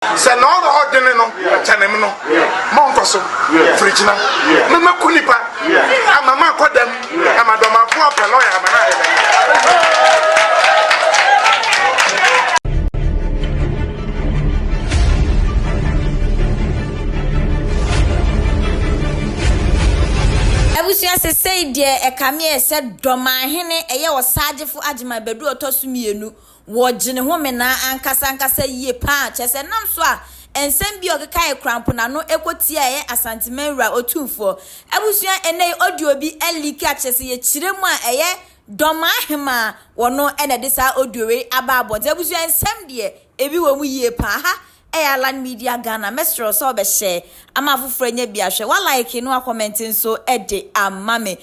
Sɛ na ɔrɔ ɔdene no kyɛne me no, ma ɔnkɔ so firi kyena. Me mɛku nipa ama makɔ dɛm ama dɔmafo apɛ lɔya ama no ayɛ dɛm. Abusua sesei deɛ ɛkame yɛ sɛ Dɔmahene ɛyɛ Ɔsagyefo Agyeman Badu a ɔtɔ so mmienu Wɔgye ne homenaa ankasa ankasa yie paa, kyerɛ sɛ ɛnam so a nsɛm bi a ɔkekaeɛ koraa mpo n'ano kɔ tiaa ɛyɛ Asanteman Wura Otumfoɔ. Abusua ɛnnɛ yi audio bi aliki a kyerɛ sɛ yɛkyerɛ mu a ɛyɛ Dɔmaa Hemaa wɔno na ɛde saa audio wei aba abɔnten. Abusua nsɛm deɛ ebi wɔ mu yie paa. Ha Ɛyɛ Alan Media Ghana, mɛsrɛ wo sɛ wobɛ share ama afoforɔ anya bi ahwɛ, wa like na wa comment nso de ama me.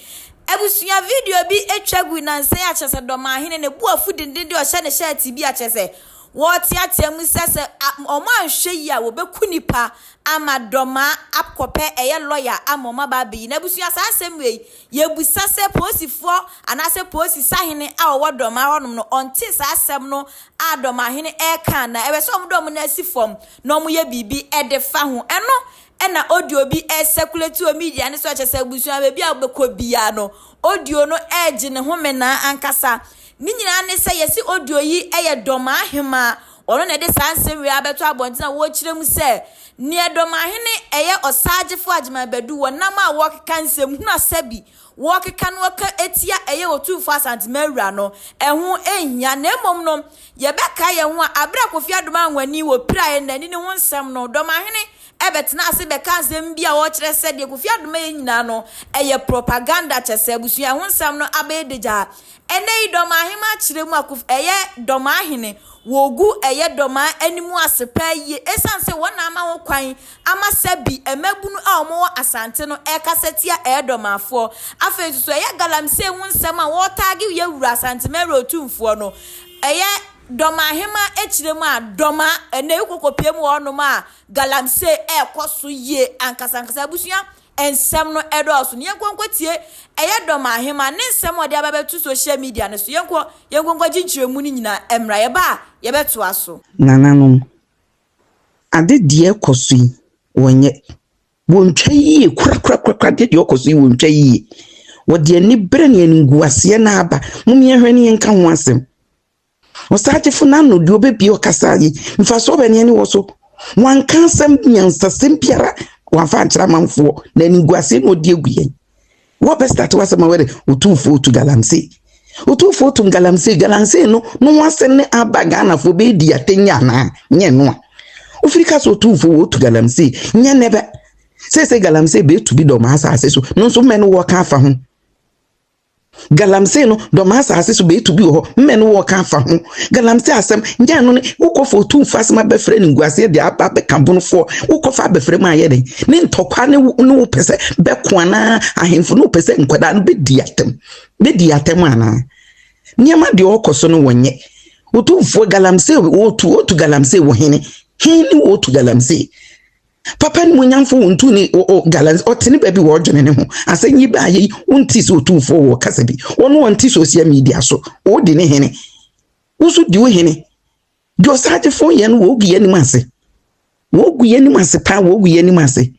Abusua video bi atwa gu nansa yi akyerɛ sɛ Dɔmahene ne bo afu dendenden ɔhyɛ ne shirt bi akyerɛ sɛ wɔteatea mu sɛ sɛ wɔn anhwɛ yie a wɔbɛku nipa ama Dɔmaa akɔpɛ ɛyɛ lawyer ama wɔn aba abɛyi no. Abusua saa asɛm wei yɛbusa sɛ polisifoɔ anaasɛ polisi sahene a ɔwɔ Dɔmaa hɔnom no ɔnte saa asɛm no a dɔmahene reka anaa? Ɛwɛ sɛ wɔde wɔn nan si fam na wɔyɛ biribi de fa ho. Ɛno na audio bi resɛkulati wɔ media no so a kyerɛ sɛ abusua baabi a wobɛkɔ biara no, audio no regye ne homenaa ankasa. Ne nyinaa ne sɛ yɛse audio yi yɛ dɔmahemaa. Ɔno na ɛde saa nsɛm wei abɛto abɔnten a wɔrekyerɛ mu sɛ neɛ dɔmahene ɛyɛ ɔsagyefo Agyeman Badu wɔ nam a wɔrekeka nsɛm hunu asɛbi wɔkeka no ka tia ɛyɛ Otumfoɔ Asante Mawura no, ɛho nhia. Na mmom no, yɛbɛkae yɛn ho a, bere a Kofi Adom Anwani wɔ piraeɛ n'ani no ho nsɛm no, Dɔmahene bɛtenaa ase bɛkaa nsɛm bi a ɔkyerɛ sɛ deɛ Kofi Adom yɛ nyinaa no, ɛyɛ propaganda, kyerɛ sɛ abusua ɛho nsɛm no abɛyɛ dagyaa. Ɛnnɛ yi, Dɔmahema kyerɛ mu a, Kofi, ɛyɛ Dɔmahene, wɔgu ɛyɛ Dɔmaa anim ase paa yie, ɛsiane sɛ wɔn na ama ho kwan ama sɛbi mmabunu a wɔwɔ Asante no rekasa tia Ɛɛdɔmafoɔ. Afei nso so ɛyɛ galamsey ho nsɛm a wɔretaage yɛ wura Asante Mɛrɛ Otumfoɔ no. Ɛyɛ Dɔmahemaa akyire mu a Dɔma ɛnɛ yi wokɔkɔpie mu wɔ hɔnom a galamsey ɛrekɔ so yie ankasa ankasa. Abusua nsɛm no ɛdɔɔso no yɛnkɔ nkɔtie ɛyɛ Dɔmahemaa ne nsɛm a ɔde aba bɛto social media no so. Yɛnkɔ yɛnkɔ nkɔgye nkyerɛmu no nyinaa mmra yɛba a yɛbɛtoa so. Nananom, Ade deɛ ɛkɔ so yi, wɔnyɛ. Wɔntwa yie korakorakora. Adeɛ deɛ ɔkɔ so yi, wɔntwa yie. Wɔde anibere ne animguaseɛ na aba. Mom yɛnhwɛ ne yɛnka ho asɛm. Ɔsagyefo n'ano deɛ ɔbɛbie ɔkasa yi, mfasoɔ bɛ ne ɛne wɔ so. Wanka asɛm nyansasɛm biara wamfa ankyerɛ amanfoɔ na animguaseɛ na ɔde agu yɛn. Wɔbɛ start wasɛm a wɔde otumfoɔ otu galamsey. Otumfoɔ otu galamsey galamsey no no ho asɛm ne aba Ghanafoɔ bɛdi atɛnyɛ anaa nyɛ no a. Ofiri ka sɛ otumfoɔ wɔtu galamsey nyɛ nɛ bɛ. Seesei galamsey bɛtu bi dɔm asase so no nso mmɛ no wɔka afa ho. Galamsey no dɔm asase so bɛtu bi wɔ hɔ mmɛ no wɔka afa ho. Galamsey asɛm nyɛ no ne wokɔfa otumfoɔ asɛm abɛfrɛ no nguaseɛ de aba abɛka bonofoɔ wokɔfa abɛfrɛ mu ayɛ den ne ntɔkwa ne ne wopɛ sɛ bɛko anaa ahemfo ne wopɛ sɛ nkwadaa no bɛdi atɛm bɛdi atɛm anaa nneɛma deɛ ɔkɔ so no wɔnyɛ otumfoɔ galamsey wɔtu wɔtu galamsey wɔ hene hene ne wɔtu galamsey Papa animuonyamfo wontu ne galamsey ɔte ne baabi wɔ ɔdwene ne ho asɛm yi baayɛ yi wonte sɛ otumfoɔ wɔ kasa bi wɔn wɔnte social media so wɔdi ne hene Wo nso di wo hene. Deɛ ɔsagyefo yɛ no wɔgu yɛn anim ase. Wɔgu yɛn anim ase paa, wɔgu yɛn anim ase.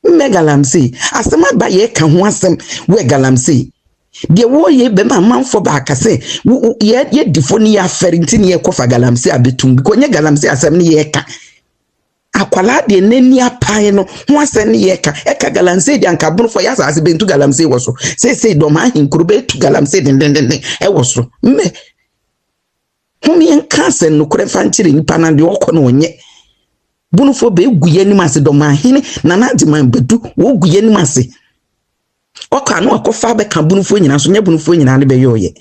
Mmɛ galamsey. Asɛm aba yɛka ho asɛm wɔ galamsey. Deɛ wɔyɛ bɛma amanfoɔ baaka sɛ yɛdifo ne yɛafɛre nti ne yɛkɔfa galamsey abɛtum because nyɛ galamsey asɛm ne yɛka. Akwadaa deɛ n'ani apae no ho asɛm ne yɛka ɛka galamsey deɛ anka abonofo yɛ asase bɛntu galamsey wɔ so seesei dɔm ahenkuro bɛtu galamsey dendendenden ɛwɔ so mmɛ hom yɛnka asɛm nokorɛ mfa nkyerɛ nipa na deɛ ɔkɔ no ɔnyɛ bonofoɔ bɛgu yɛn anim ase dɔm ahene nana agyeman bɛdu wɔgu yɛn anim ase ɔkɔ ano akɔfa bɛka bonofoɔ nyinaa so nyɛ bonofoɔ nyinaa ne bɛyɛ ɔyɛ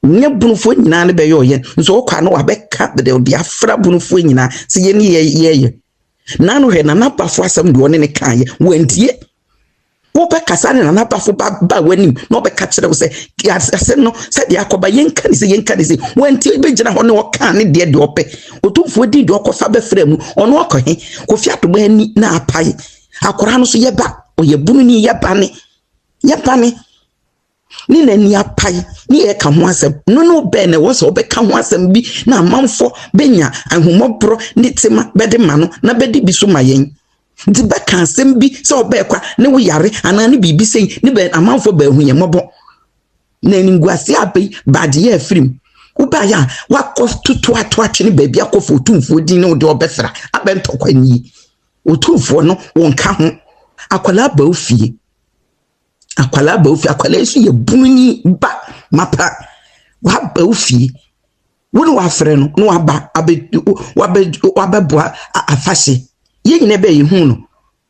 Nyɛ Bonofoɔ nyinaa ne bɛyɛ ɔyɛ nso ɔkɔ ano wabɛka de ɔde afra Bonofoɔ nyinaa sɛ yɛn ne yɛyɛ Nano hwɛ Nana Bafo asɛm deɛ ɔne ne kaeɛ wantie wobɛkasa ne Nana Bafo ba ba w'anim na ɔbɛka kyerɛ wo sɛ asɛm no sɛdeɛ akɔba yɛnka ne sɛ yɛnka ne sɛ wantie bɛgyina hɔ ne ɔkaa ne deɛ deɛ ɔpɛ Otumfoɔ din deɛ ɔkɔfa bɛfrɛ mu ɔno ɔkɔ he Kofi Adoma ani na apae akwaraa no so yɛba ɔyɛ bununi yɛba ne yɛba ne. Ne n'ani apae ne yɛka ho asɛm no no bɛn na ɛwɔ sɛ ɔbɛka ho asɛm bi na amanfoɔ bɛnya ahummɔborɔ ne tema bɛde ma no na bɛde bi so ma yɛn. Nti bɛka asɛm bi sɛ ɔbɛɛ kwa ne wo yare anaa ne biribi sei ne bɛ amanfoɔ bɛahu yɛn mmɔbɔ. Na animguase aba yi baagye yɛ afirim. Wobaeɛ a wakɔ toto ato atwene baabi akɔfa otumfoɔ din ne wode ɔbɛfra abɛntɔkwa nie. Otumfoɔ no wɔnka ho. Akwadaa ba wo fie. Akwadaa ba wo fie. Akwadaa yi nso yɛ bununi ba mapa. Waba wo fie. Wo ne wafrɛ no na waba abɛ wabɛ wabɛboa afahyɛ. Yɛn nyinaa bɛyɛ yɛhu no.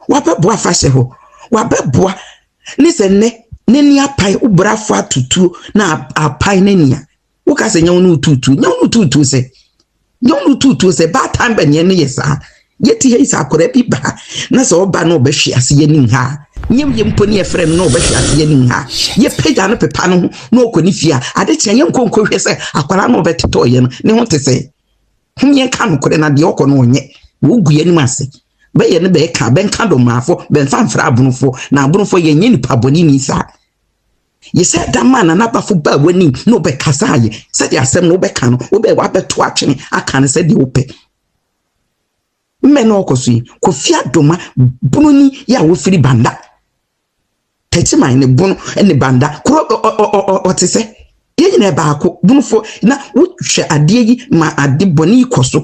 Wabɛboa afahyɛ hɔ. Wabɛboa ne sɛ nnɛ n'ani apae wo brafo atutuo na apae n'ani a. Woka sɛ nyɛ wo ne wo tuutuo. Nyɛ wo ne wo tuutuo sɛ. Nyɛ wo ne wo tuutuo sɛ baatan bɛ neɛ no yɛ saa. Yɛte ha yi sɛ akwadaa bi ba ha na sɛ ɔba na ɔbɛhwe ase yɛnim ha a, nyɛ yɛ mpo ne yɛfrɛ no na ɔbɛhwe ase yɛnim ha a, yɛpagya no pepa no ho na ɔkɔ ne fie a, ade kyea yɛnkɔ nkɔhwɛ sɛ akwadaa no ɔbɛtetɔɔyɛ no ne ho te sɛ. Hom yɛnka nokorɛ na deɛ ɔkɔ no ɔnyɛ. Wɔgu yɛn anim ase. Bɛyɛ no bɛɛka, bɛnka dɔmmaafo, bɛmfa mfra abonofoɔ, na abonofoɔ yɛnyɛ nipa bɔne ni saa. Yɛsɛ da maa Nana Bafo baa w'anim na ɔbɛkasaa yɛ sɛdeɛ asɛm no wobɛka no, wobɛ wabɛto atwene aka no sɛdeɛ wopɛ. Mmɛ na ɔkɔ so yi, Kofi Adoma bononi yɛ a wofiri Banda. Tɛkyiman ne bono ne Banda kuro ɔte sɛ yɛn nyinaa baako bonofoɔ na wohwɛ adeɛ yi ma ade bɔne yi kɔ so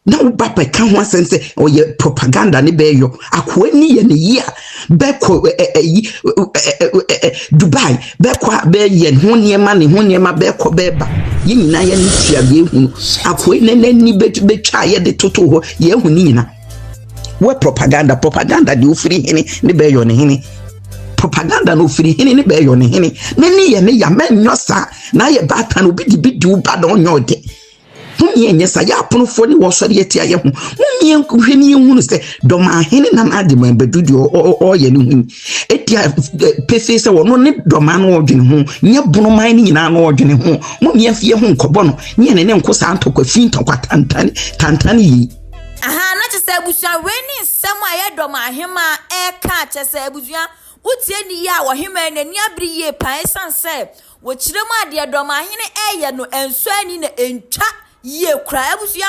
na woba bɛka ho asɛm sɛ ɔyɛ propaganda ne bɛyɔ akoa ni yɛ ne yi a bɛkɔ ɛyi Dubai bɛkɔ a bɛyɛ ho nneɛma ne ho nneɛma bɛkɔ bɛba yɛn nyinaa yɛn ani tua yɛn hu no akoa yi n'ani bɛtwa a yɛde toto hɔ yɛn hu ne nyinaa wɔ propaganda propaganda deɛ ofiri hene ne bɛyɔ ne hene propaganda na ofiri hene ne bɛyɔ ne hene n'ani yɛ ne ya mɛnyɔ saa na ayɛ baatan obi de bi di wo ba na ɔnyɛ ɔde. Mommeɛ nyɛ saa, yɛ aponofoɔ ne wɔsɔre atia yɛ ho. Mommeɛ nhwɛ ne yɛnhunu sɛ dɔmahene Nana Agyeman Badu deɛ ɔreyɛ ne ho yi. Ɛdi a pefee sɛ ɔno ne dɔmaa no ɔredwene ho, nyɛ bonoman no nyinaa no ɔredwene ho. Mommeɛ mfe yɛ ho nkɔbɔ no, ne yɛne ne nko saa ntɔkwa fi ntɔkwa tantane tantane yi. Ahaa, na kyerɛ sɛ abusua wei ne nsɛm a ɛyɛ dɔm ahemaa ɛreka a kyerɛ sɛ abusua wotie ne yie a ɔhemaa yi n'ani abere yie paa ɛsiane sɛ Wɔkyerɛ mu a, deɛ Dɔmahene reyɛ no ɛnsɔ ani na ɛntwa yie koraa. Abusua,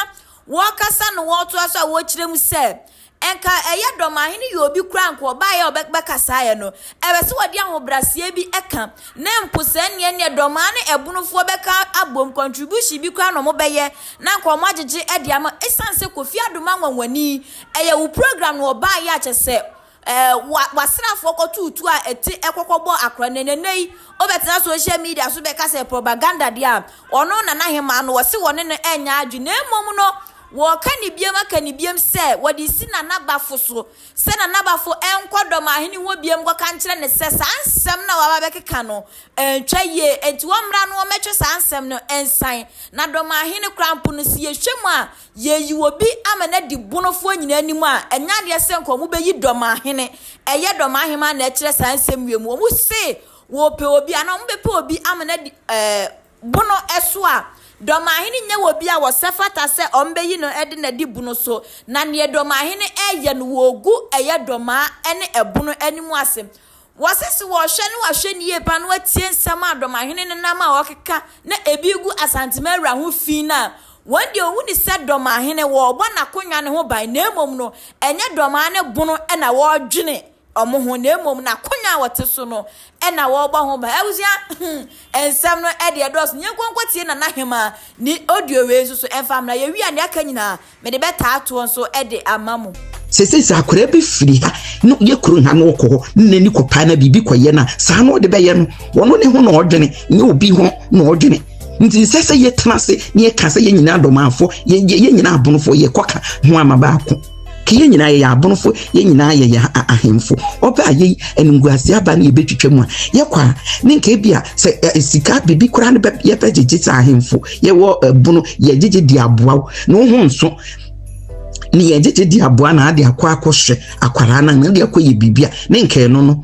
wɔrekasa no wɔretoa so a wɔrekyerɛ mu sɛ, nka ɛyɛ Dɔmahene yɛ obi koraa nka ɔbaeɛ a ɔbɛkasaeɛ no, ɛwɛ sɛ wɔde ahobrɛaseɛ bi ka na mpo sɛ nneɛ neɛ Dɔmaa ne Ɛbonofoɔ bɛka abom contribution bi koraa na wɔbɛyɛ na nka wɔagyegye de ama. Ɛsiane sɛ Kofi Adoma nwanwani, ɛyɛ wo program na ɔbaeɛ a kyɛ sɛ Ɛɛ, wa, w'asraafoɔ kɔtoo tuo a ɛte kɔkɔbɔɔ akora no. Ɛnnɛ yi, wobɛtena social media so bɛka sɛ propaganda deɛ a, ɔno Nana Hemaa no, wɔse wɔne no nyɛ adwene. Na mmom no, wɔreka ne biam aka ne biam sɛ wɔde si Nana Bafo so, sɛ Nana Bafo nkɔ Dɔmahene hɔ biam nkɔka nkyerɛ no sɛ saa nsɛm no a waba abɛkeka no, ɛntwa yie. Enti wɔmmra na wɔmmɛtwe saa nsɛm no nsan. Na Dɔmahene koraa mpo no, sɛ yɛhwɛ mu a, Yɛyi obi ama no adi bonofoɔ nyinaa anim a, ɛnyɛ adeɛ sɛ nka wɔbɛyi dɔmahene. Ɛyɛ dɔmahemaa na ɛkyerɛ saa nsɛm wei mu. Wɔn se wɔpɛ obi anaa wɔbɛpɛ obi ama no adi ɛɛ bono so a, dɔmahene nyɛ obi a wɔsɛ fata sɛ wɔbɛyi no de no adi bono so. Na neɛ dɔmahene ɛyɛ no, wɔgu ɛyɛ dɔmaa ne ɛbono anim ase. Wɔse se wɔhwɛ ne wɔahwɛ no yie paa na wɔatie nsɛm a Dɔmahene no nam a ɔkeka na ebi regu Asantema awura ho fi no a, wɔn deɛ wɔhu no sɛ Dɔmahene wɔrebɔ n'akonnwa no ho ban na mmom no ɛnyɛ Dɔmaa ne Bono na wɔredwene wɔn ho na mmom n'akonnwa a wɔte so no na wɔrebɔ ho ban. Abusua, hmm, nsɛm no deɛ ɛdɔɔso. Yɛnkɔ nkɔtie Nana Hemaa ne audio wei nso so ɛmfa mmra. Yɛwie a nea aka nyinaa Mede bɛtaa toɔ nso de ama mo. Seesei sɛ akwadaa bi firi ha na yɛ kuro ha na ɔkɔ hɔ na n'ani kɔpae na biribi kɔyɛ no a, saa na ɔde bɛyɛ no. Ɔno ne ho na ɔdwene, nyɛ obi ho na ɔdwene. Nti nsɛ sɛ yɛtena ase na yɛka sɛ yɛn nyinaa dɔmanfoɔ, yɛn nyinaa abonofoɔ, yɛkɔka ho ama baako. Ka yɛn nyinaa yɛyɛ abonofo, yɛn nyinaa yɛyɛ ahemfo. Ɔbɛ a yɛyi animguase aba ne yɛbɛtwitwa mu a, yɛkɔ a, ne nka ebi a sɛ sika biribi koraa no yɛbɛgyegye sɛ ahemfo, yɛwɔ bono, yɛgyegye de aboa wo, na wo ho nso ne yɛgyegye de aboa na ade akɔ akɔhwɛ akwaraa no na de akɔ yɛ biribi a, ne nka ɛno no.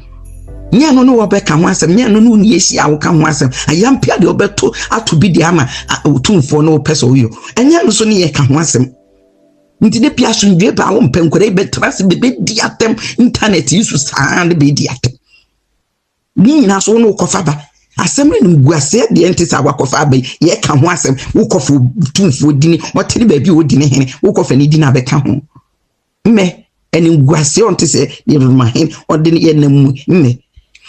Nyɛ no ne wɔbɛka ho asɛm, nyɛ no ne wo ne yɛhyia a woka ho asɛm. Ayampia deɛ wɔbɛto ato bi de ama otumfoɔ no wopɛ sɛ woyɔ. Ɛnyɛ no so ne yɛka ho asɛm. Nti de pia asomdwoe baa wo mpɛ nkwadaa yi bɛtena ase bɛbɛdi atɛm internet yi so saa ne bɛdi atɛm ne nyinaa so wo ne wokɔfa ba. Asɛm no animguaseɛ deɛ nte sɛ wakɔfa aba yi yɛka ho asɛm wokɔfa tumfoɔ dini ɔte ne baabi a ɔdi ne hene wokɔfa ne dini abɛka ho mmɛ animguaseɛ ɔnte sɛ yɛdɔmahen ɔde ne yɛnam mu mmɛ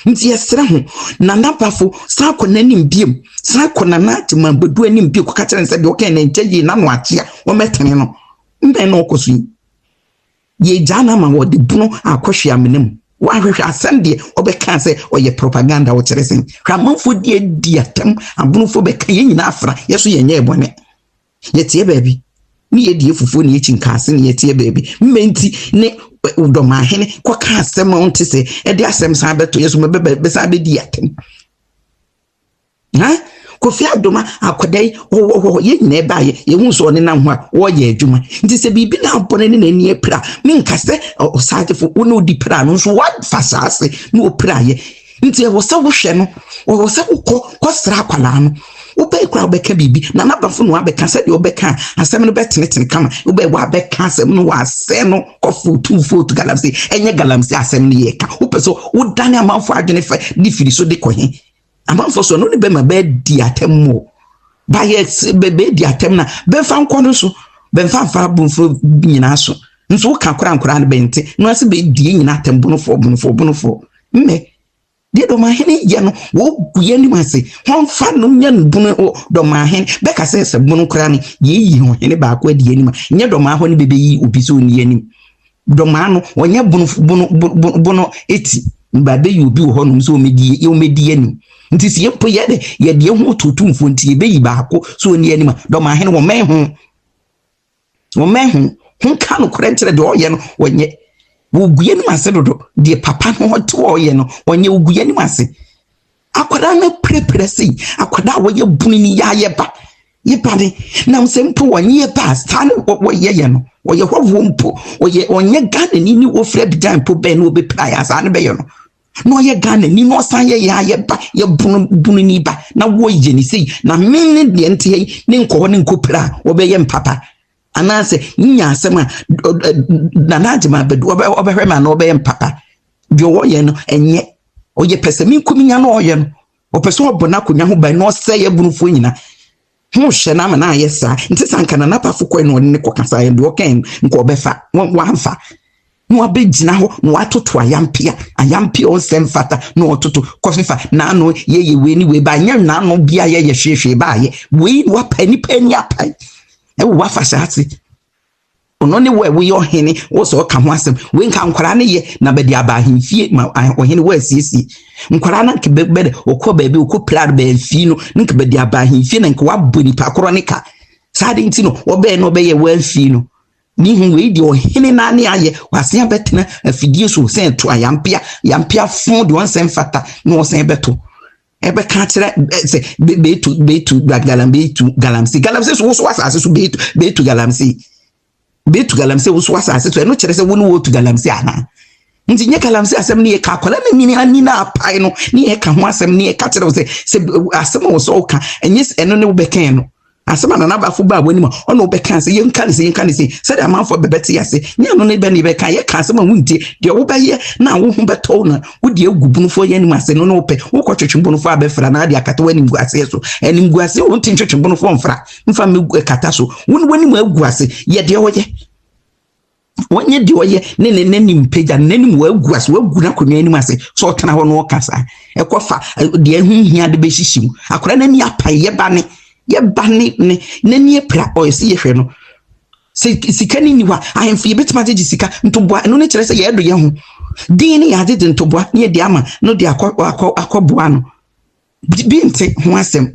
nti yɛsrɛ ho Nana Bafo san kɔ n'anim biom san kɔ Nana Agyeman Badu anim bio kɔka kyerɛ no sɛ deɛ ɔka no nkyɛ yie n'ano akyea wɔmmɛtene no mmɛ na ɔkɔ so yi Yɛgyaa no ama wɔde bunu akɔhwe amena mu. Woahwehwɛ asɛm deɛ ɔbɛka sɛ ɔyɛ propaganda ɔkyerɛ sɛn? Hwɛ amanfoɔ di adi atɛm abonofoɔ bɛka yɛn nyinaa afra yɛ so yɛnyɛɛ bɔne. Yɛteɛ baabi ne yɛdi afufuo ne yɛkyi nkaase ne yɛteɛ baabi mmɛ nti ne dɔmahene kɔka asɛm a ɔnte sɛ ɛde asɛm san bɛto yɛ so bɛsan bɛdi atɛm. Ha? Kofi Adoma akwadaa yi ɔwɔ hɔ yɛn nyinaa baayɛ yɛhu sɛ ɔnenam ho a wɔreyɛ adwuma nti sɛ biribi na abɔ no ne n'ani apira menka sɛ ɔsagyefo wo ne odi pira no nso wafa saa ase na ɔpiraeɛ nti ɛwɔ sɛ wohwɛ no ɔwɔ sɛ wokɔ kɔsra akwadaa no wobɛyɛ koraa wobɛka biribi na n'abafo no abɛka sɛdeɛ wobɛka a asɛm no bɛtenetene kama wobɛyɛ wabɛka asɛm no wasɛe no kɔfo tumfoɔ tu galamsey ɛnyɛ galamsey asɛm no yɛka wopɛ sɛ wodane amanfo adwene fɛ de firi so de kɔ he Amanfoɔ so ɛno ne bɛma bɛadi atɛm mu o. Bayɛ bɛdi atɛm na bɛmfa nkɔ no so, bɛmfa mfa abonfoɔ nyinaa so. Nso woka koraa nkoraa no bɛnte, no ase bɛdi yɛn nyinaa atɛm bonofoɔ bonofoɔ bonofoɔ. Mmɛ deɛ dɔmahene yɛ no wɔgu yɛn anim ase, wɔmfa no nyɛ no bono dɔmahene. Bɛka sɛ sɛ bono koraa no yɛyi ɔhene baako adi yɛn anim a, nyɛ dɔmaa hɔ ne bɛbɛyi obi sɛ ɔnni yɛn anim. Dɔmaa no ɔnyɛ bono bono bono bono eti ba bɛyi obi wɔ hɔnom sɛ ɔmɛdi ɔmɛdi anim nti sɛ yɛmpo yɛ dɛ yɛde yɛn ho to tumfoɔ nti yɛbɛyi baako sɛ ɔni anim a dɔmaa hene wɔmɛn ho wɔmɛn ho ho ka no korɛ nkyerɛ deɛ ɔyɛ no ɔnyɛ wɔgu yɛn anim ase dodo deɛ papa no ɔte ɔyɛ no ɔnyɛ wɔgu yɛn anim ase Akwadaa no apirapira sei, akwadaa a wɔyɛ bunu ni yɛ ayɛ ba, yɛ ba ne, nam sɛ mpo wɔnyɛ yɛ ba saa ne wɔyɛ yɛ no, wɔyɛ hɔhoɔ mpo, wɔyɛ ɔnyɛ Ghana ni ne wɔfiri Abidjan mpo bɛn na wɔbɛpira yɛ saa ne bɛyɛ no, na ɔyɛ Ghana ni na ɔsan yɛ yɛ ayɛ ba, yɛ bunu bunu ni ba, na wɔyɛ ne sei, na me ne deɛ nte yi ne nkɔ hɔ ne nkɔ pira a wɔbɛyɛ mpapa, anaasɛ nya asɛm a Nana Agyemang Badu ɔbɛhwɛ me anaa ɔbɛyɛ mpapa, deɛ ɔyɛ no ɛnyɛ ɔyɛ pɛsɛmenkominya na ɔyɛ no ɔpɛ sɛ ɔbɔ n'akonnwa ho ban na ɔsɛe abunufoɔ nyina ho hyɛ no ama no ayɛ saa nti sɛ anka Nana Bafo kɔe na ɔne ne kɔkasa yɛ deɛ ɔkɛn nka ɔbɛfa wamfa na wabɛgyina hɔ na watoto ayampea ayampea ɔnsɛ mfata na ɔtoto kɔfefa n'ano yɛyɛ wei ne wei ba nyɛ n'ano bia yɛyɛ hwehwee baayɛ wei na wapa nipa ani apae ɛwɔ wafa hyɛ ase Ɔno ne wo a woyɛ ɔhene, wo sɛ ɔka ho asɛm. Wei nka nkwadaa no yɛ na bɛde aba ahemfie ma ɔhene wɔ asiesie. Nkwadaa no nka bɛde ɔkɔ baabi ɔkɔ pira no bɛmfie no nka bɛde aba ahemfie na nka wabɔ nipa korɔ ne ka. Saa de nti no ɔbɛɛ na ɔbɛyɛ wɔamfie no. Ne ho wei deɛ ɔhene naa ne ayɛ wasen abɛtena afidie so sɛ to ayampea yampea fo deɛ ɔnsɛ mfata na ɔsɛn bɛto. Ɛbɛka akyerɛ sɛ beetu beetu galam beetu galamsey galamsey so woso asase so beetu beetu galamsey beetu galamsey woso asase so ɛno kyerɛ sɛ wo ne wɔtu galamsey anaa nti nyɛ galamsey asɛm ne yɛka akwadaa no nyini ani na apae no ne yɛka ho asɛm ne yɛka kyerɛ wo sɛ sɛ asɛm a wɔ sɛ woka ɛnyɛ ɛno ne wobɛkɛn no Asɛm a Nana Abafo baa w'anim a ɔne wo bɛka sɛ yɛnka ne sei yɛnka ne sei sɛdeɛ amanfoɔ bɛbɛte ase nyɛ ɛno ne bɛ ne yɛbɛka yɛka asɛm a wontie deɛ wobɛyɛ na wo ho bɛtɔ wo na wode agu bonofoɔ yɛ anim ase no ne wopɛ wokɔtwetwe bonofoɔ abɛfra na ade akata w'animguaseɛ so animguaseɛ wonte ntwetwe bonofoɔ mfra mfa mmɛgu kata so wo ne w'anim agu ase yɛ deɛ ɔyɛ Wɔnyɛ deɛ ɔyɛ ne ne n'anim pagya no n'anim wagu ase wagu n'akonnwa anim ase sɛ ɔtena hɔ na ɔka saa ɛkɔfa deɛ ɛho hia de bɛhyehye mu akwadaa n'ani apae yɛba ne yɛba ne ne n'ani apira ɔyɛ sɛ yɛhwɛ no sɛ sika ne nni hɔ a ahemfo yɛbɛtumi agyegye sika ntoboa ɛno ne kyerɛ sɛ yɛdo yɛ ho din ne yɛagyegye ntoboa ne yɛde ama no de akɔ akɔ akɔboa no Bi nte ho asɛm.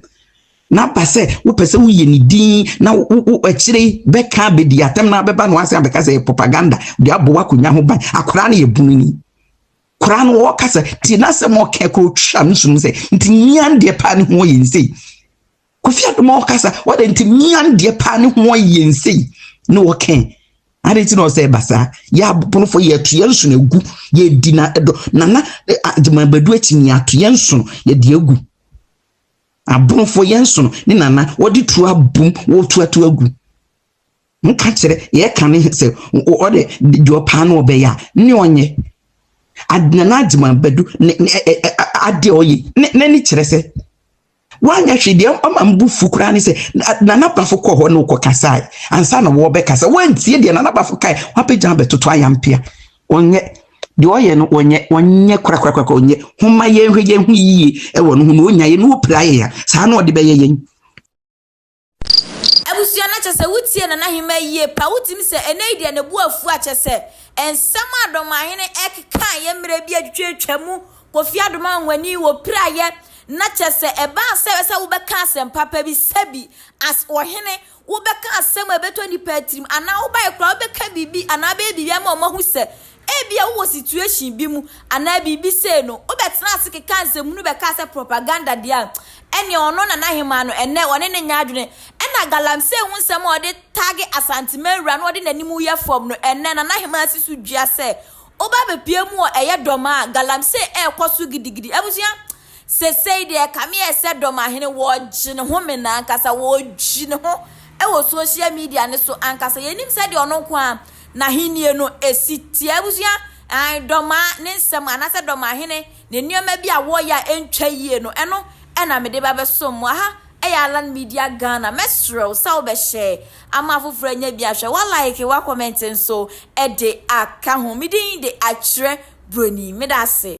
Na aba sɛ wopɛ sɛ woyɛ ne din na wo akyire yi bɛka abɛdi atɛm na abɛba no asɛm abɛka sɛ propaganda de abɔ w'akonnwa ho ban. Akwadaa no yɛ bununi. Koraa no ɔkasa tie n'asɛm ɔka kora otwa no sum sɛ nti mmea deɛ paa ne ho ɔyɛ nsei. Kofi Adoma ɔkasa ɔde nti mmea deɛ paa ne ho ɔyɛ nsei ne ɔka Adɛn nti na ɔsɛ ɛba saa? Yɛ abonofo yɛto yɛn nsono agu, yɛdi na ɛdɔ nana Agyeman Badu akyi ni yɛato yɛn nsono yɛde agu. Abonofo yɛn nsono ne nana wɔde tuo abom wɔtu ato agu. Nka kyerɛ yɛka ne sɛ ɔde deɛ ɔpaa no ɔbɛyɛ a ne ɔnyɛ. Nana Agyeman Badu ne ne ɛ ɛ adeɛ a ɔyɛ ne n'ani kyerɛ sɛ wanyɛ hwee deɛ ɔma mbu fu koraa ne sɛ Nana Bafo kɔɔ hɔ ne wokɔ kasae ansa na wɔbɛkasa wantie deɛ Nana Bafo kae wabɛgyina bɛtoto ayampea ɔnyɛ deɛ ɔyɛ no ɔnyɛ ɔnyɛ korakorakora ɔnyɛ homa yɛnhwɛ yɛn ho yie ɛwɔ no ho na ɔnya yɛ na ɔpira yɛn a saa na ɔde bɛyɛ yɛn. Abusua na kyɛsɛ wo tie Nana Hemaa yie paa wo tumi sɛ ɛnɛ yi deɛ ne bo afu a kyɛsɛ nsɛm a Dɔmahene ɛkekaeɛ mmerɛ bi atwitwa mu Kofi Adom Anwani wɔ piraeɛ na kyɛsɛ ɛbaa sɛ sɛ wo bɛka asɛm papa bi sɛbi as ɔhene wo bɛka asɛm a ɛbɛtɔ nipa tirim anaa wo baeɛ koraa wo bɛka biribi anaa bɛyɛ biribi ama wɔn ahu sɛ Ebia wowɔ situation bi mu anaa biribi sei no, wobɛtena ase keka nsɛmhunu bɛkaa sɛ propaganda deɛ a, ɛneɛ ɔno Nana Hemaa no ɛnnɛ ɔne no nyɛ adwene. Ɛna galamsey ho nsɛm a ɔde tagge Asanteman wura na ɔde n'anim yɛ fam no, ɛnnɛ Nana Hemaa si so dua sɛ woba abɛpue mu wɔ ɛyɛ dɔm a galamsey ɛrekɔ so gidigidi. Abusua, Sesei deɛ ɛkame yɛ sɛ Dɔmahene wɔregye ne ho mena ankasa, wɔregyi ne ho wɔ social media no so ankasa. Yɛnim sɛdeɛ ɔno nko ara n'ahennie no si teɛ. Abusua, ae, Dɔmaa ne nsɛm anaasɛ Dɔmahene ne nneɛma bi a wɔreyɛ a ɛntwa yie no, ɛno na mede ba bɛsom mo. Aha yɛ Alan Media Ghana. Mɛsrɛ wo sɛ wobɛhyɛ ama afoforɔ anya bi ahwɛ, woalike, woakɔmɛnte nso de aka ho. Me din de Akyerɛ Broni. Meda ase.